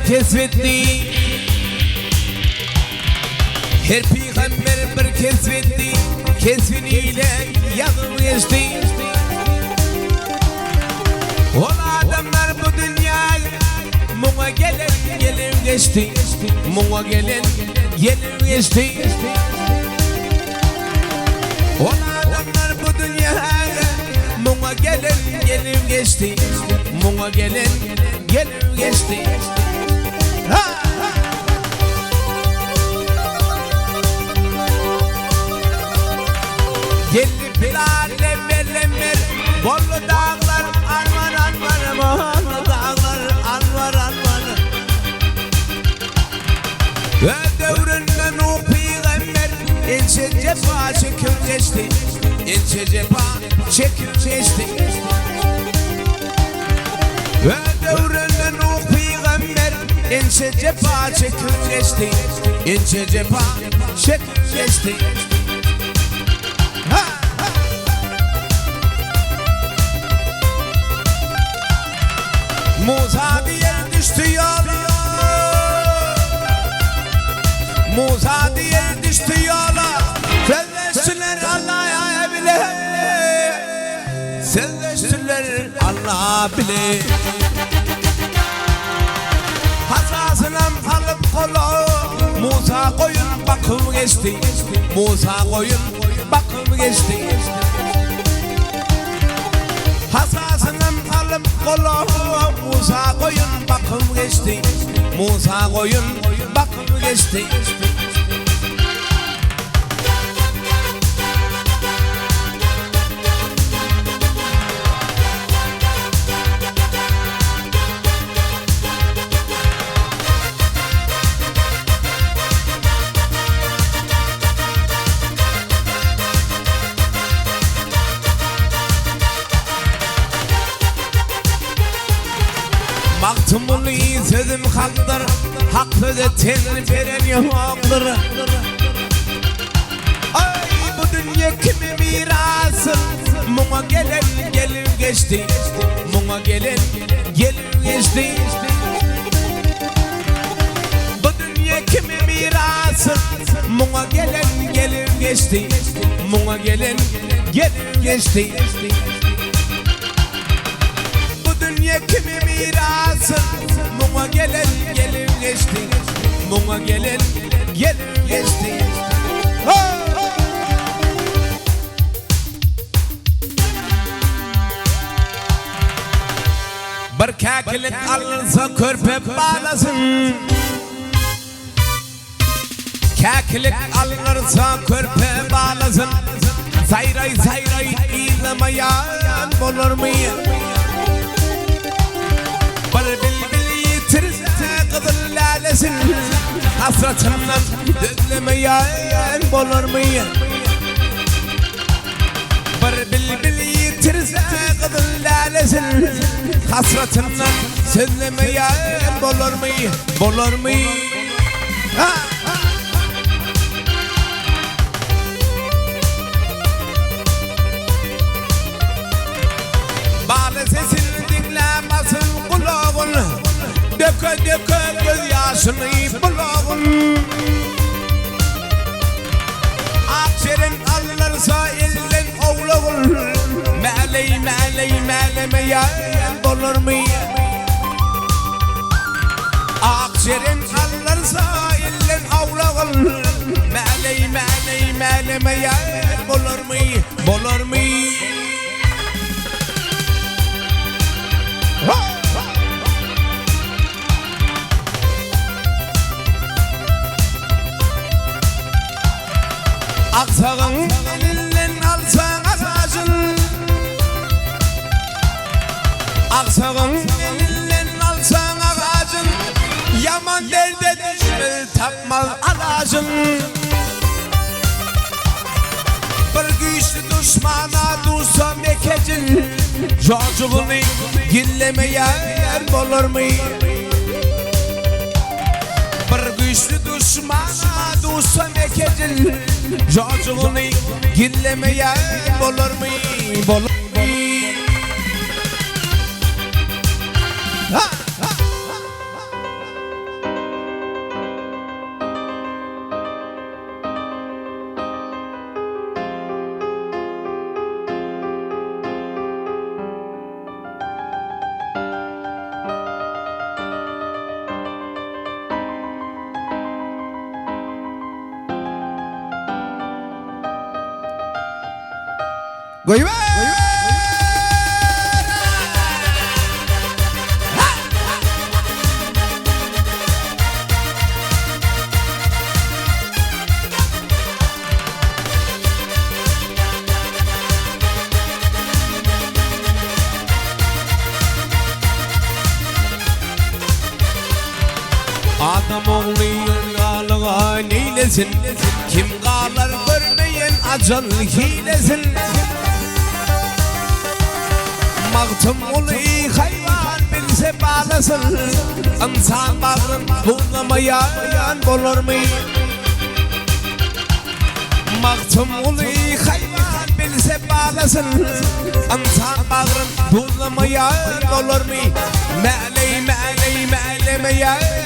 kesp etdi. Her pygamber bir kesp etdi, Kesbini ile ýazyp geçdi. Ol adamlar bu dünýä Muňa gelen gelip geçdi, Muňa gelen gelip geçdi. Ol adamlar bu dünýä Muňa gelen gelip geçdi, Muňa gelen gelip geçdi. Ha! Geldi pilale melemer Bolly daglar arman arman Bolly daglar anwar anwar Öz döwründe Nuh pygamber Ençe jepa çekip geçdi Ençe jepa çekip geçdi Öz döwründe Nuh pygamber Ençe jepa çekip geçdi Ençe jepa çekip geçdi Ha! Musa diýer düşdi ýola Musa diýer düşdi ýola Sözleşdiler Alla bile Sözleşdiler Alla bile Hasasynam alyp gola Musa goýun bakyp geçdi Musa goýun bakyp geçdi Hasasynam alyp gola Musa goýun bakyp geçdi Musa goýun bakyp geçdi. Magtymguly sözüm hakdyr, hak söze teň beren ýokdur. Aý bu dünýe kime miras, muňa gelen gelip geçdi, muňa gelen gelip geçdi. Bu dünýe kime miras, muňa gelen gelip geçdi, muňa gelen gelip geçdi. Bu dünýe kime miras, muňa gelen gelip geçdi, muňa gelen gelip geçdi. Bir käkilik alynsa körpe balasyn. Käkilik alynarsa körpe balasyn. Saýraý saýraý yzlamaýan bolarmy? Bir bilbil ýitirse gyzyl lälesin, Hasratyndan sözlemeýän bolarmy? Bir bilbil ýitirse gyzyl lälesin, Hasratyndan sözlemeýän bolarmy, bolarmy? Ha! Bala sesini diňläp basyn gulagyn, Döke-döke gözýaşyny bulagyn. Ak jeren alynarsa elden owlagyn, Mäleý, mäleý, mälemeýän bolarmy? Ak jeren alynarsa elden awlagyn, Mäleý, mäleý, mälemeýän bolarmy, bolarmy? Agsagyň elinden alsaň agajyn Agsagyň elinden alsaň agajyn Ýaman derde düşmez tapmaz alajyn Bir güýçli duşmana duşsa mekejil Jojugyny gizlemeýän bolarmy? Bir güýçli duşmana duşsa mekejil Jojugyny gizlemeýän bolarmy? Bolarmy? Ha! Goýber! Adam ogly ynjalyga neýlesin, Kim galar görmeýen ajal hilesin. Magtymguly haýwan bilse balasyn, Ynsan bagryn buzlamaýan bolarmy? Magtymguly haýwan bilse balasyn, Ynsan bagryn duzlamaýan bolarmy? Mäleý, mäleý, mälemeýän.